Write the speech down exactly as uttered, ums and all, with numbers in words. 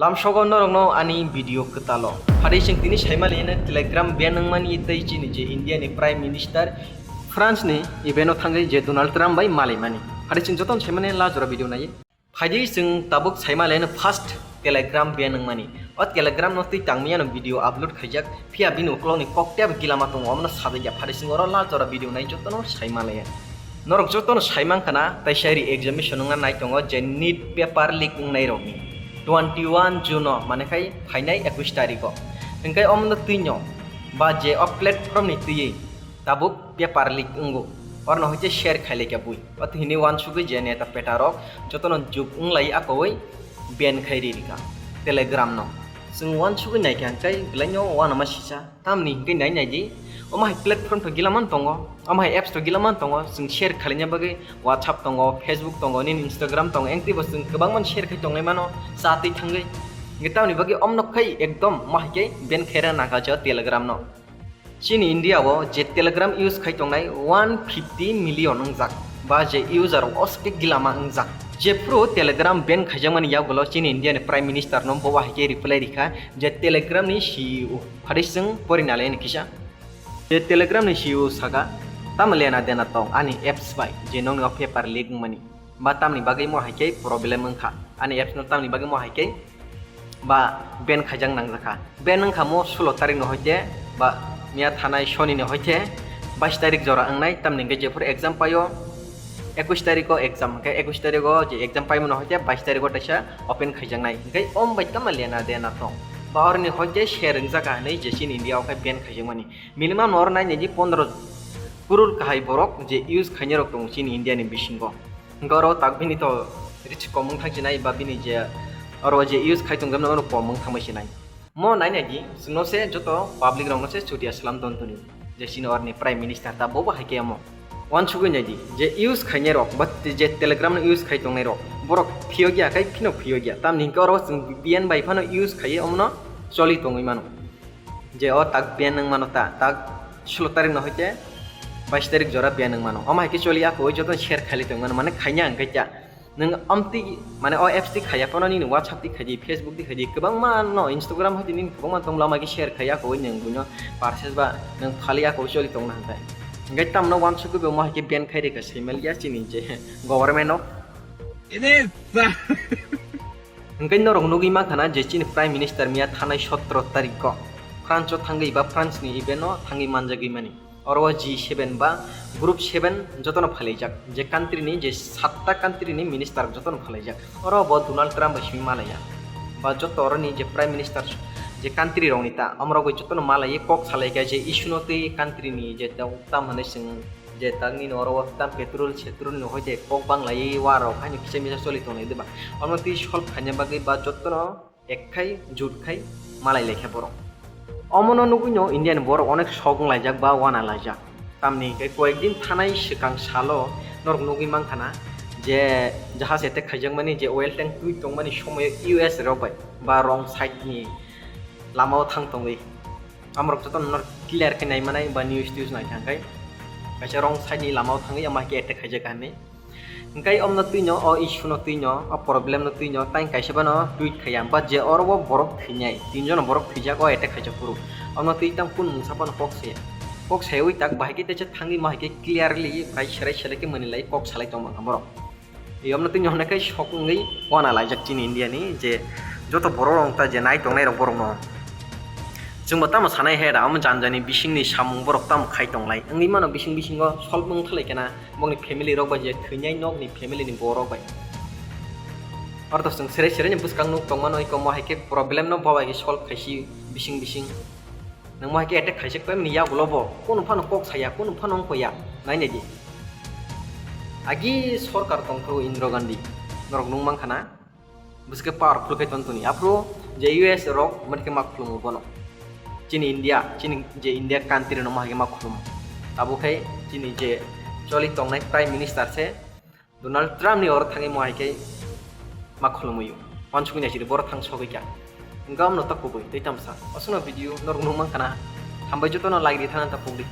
Lamsogo norokno ani video kwtalo. Phari chwng tini saimaliano Telegram ban wngmani tei chini je India ni Prime Minister France ni event o thangwi je Donald Trump bai malaimani. Phari chwng jotono saimani lajora video nai. Phaidi chwng tabuk saimaliano first Telegram ban wngmani. O Telegram no twi tangmiyano video upload khaijak, phiya bini uklokni kok tei gilama tongo, omono sajagya. Phari chwng oro lajora video nai jotono saimalaya. Norok jotono saimankha na, taisa re-examination wngna nai tongo je NEET paper leak wngnai rokni. Twenty one June o, mane khai phainai ekush tarikh o. Hingkai omono twino ba je o platform ni twiwi tabuk paper leak wngo. Orno hoite share khailai kha bui. Oto hini wansugwi je neta peta rok jotono juk wnglai akowi ban khai ri rikha Telegram no. Chwng wansugwi naikha hingkai belaino wanama sisa. Tamni hingke nai nai di. Omo hai platform to gila man tongo. Omo hai apps to gila man tongo. Chwng share khalaina bagwi WhatsApp tongo, Facebook tongo, nini Instagram tongo. Engtwi bo chwng kwbangma share khai tonglai mano. Cha twi thangwi. Hingke tamni bagwi omno khai ekdom omo hai khe ban khaira nangkha je Telegram no. Chini India o je Telegram use khai tongnai one fifty million wngjak. Ba je user o oske gilama wngjak. Jephru Telegram ban khaijakmani yagulo chini India ni Prime Minister no bo hai khe reply rikha je Telegram ni C E O. Phari chwng porinale ni kisa. Je Telegram ni C E O saka, tamo lena dena tong ani apps bai, je nongni o paper leak wngmani. Ba tamni bagwi mo hai khe problem wngkha. Ani apps no tamni bagwi mo hai khe ba ban khaijak nangjakha. Ban wngkha mo sulo tarik no hoite ba miya thanai soni no hoite bais tarik jora wngnai, tamni hingke jephuru exam paio ekush tarikh o exam, hingke ekush tarikh o je exam paimano hoite bais tarikh o teisa open khaijaknai. Hingke om bai tamo lena dena tong. Ba oroni hoite share wngjak hinui je chini India o khe ban khaijakmani. Minimum oro nai nai di pondro crore kahai borok je use khainai rok tongo chini India ni bisingo. Hingke oro tak bini to rich kom wng thang sinai ba bini je oro je use khai tong oro kom wng thang bai sinai. Mo nai nai di, chwngno se joto public rokno se chutia salam don toni. Je chini orni Prime Minister ta bobo hai khe amo. Wansugwi nai di, je use khainai rok, ba je Telegram no use khai tongnai rok, borok phiyok ya, kai phino phiyok ya. Tamni hingke oro chwng B N bai phano use khaiye, omono choli tongwi mano. Je o tak ban wng mano ta, tak sulo tarik no hoite bais tarik jora ban wng mano. Omo hai khe choli ya, koi joto share khaili tong mano, mane khaiya hingke ta. Nwng amtwi, mane, o apps twi khaiya phano nini WhatsApp twi khaidi, Facebook twi khaidi, kwbangma no Instagram hai tini kwbangma tongla mai khe share khaiya koi nwng buino purchase ba nwng phali ya koi choli tongna hwnkhai. Hingke tamno wansugwi bo mo hai khe ban khai rikha saimal ya chini je government o. Hingke norok nugwi mankha na je chini Prime Minister miya thanai sotro tarikh o France o thangwi ba France ni event o thangwi manjagwi mani. Oro o G seven ba Group seven jotono phalaijak, je country ni, je satta country ni minister jotono phalaijak. Oro bo Donald Trump bai simi malaya. Ba joto oroni je Prime Minister, je country rokni ta, omorok bai jotono malaiwi kok salaikha je issue no twi country ni je ta-, tam hinui chwng je tangni no oro o tam petrol setrol ni hoite kok banglaiwi war rok haino kisa misa choli tonglai diba. Omo twi solve khaina bagwi ba jotono ek khai, jut khai, malai lai kha borok. Omono nugwino Indian borok onek sok wng laijak ba wana laijak. Tamni hingke koyek din thanai swkang salo norok nugwi mankha na je jahaj attack khaijakmani, je oil tank twi tongmani somoyo U S rok bai ba wrong side ni lama o thang tongwi. Amorok jotono norok clear khe nai manai ba news tiws nai kha hingke kaisa wrong side ni lama o thangwi ama khe attack khaijak hinui. Hingkai omno twino, o issue no twino, o problem no twino, tang kaisa bano tweet khaiya, but je oro o borok thwinai, tinjon borok thwijak, o attack khaijak phuru. Omno twi tang kun mungsa phano kok saya. Kok sayawi tak bahai khe teisa thangwi ma hai khe clearly bai serai serai khe mwnwi lai kok salai tongma kha borok. Ei omno twino hwnwi khai sok wngwi wana laijak chini India ni je joto borok rok ta je nai tongnai rok borok no. Chwngbo tamo sanai he da, omo jani jani bisingni samung borok tamo khai tonglai. Wngwi mano bising bisingo solve wng thalai khe na. Bongni family rok bai je thwinai nokni family ni borok bai. Aro to chwng serai serai ni bwskang nuk tongmano iko mo hai khe problem no bo bai khe solve khaisi bising bising. Nang mo hai khe attack khaisi khe mini yagulo bo. Kunu phano kok saya, kunu phano ongko ya. Nai nai di. Agi sorkar tongkho Indira Gandhi. Norok nung mankha na. Bwswk powerful khe ton toni. Aphuru je U S rok mani khe ma khulumu bono. Chini India, chini je India country no ma hai khe ma khulumu. Abo khai chini je choli tongnai Prime Minister se Donald Trump ni oro thangwi mo hai khe ma khulumui. Wansugwi nai sidi boro thang sogwi kha. Hingke amno ta kubui tei tamsa. Aswkno video norok nung mankha na. Hambai jotono like ri thana ta pugdi.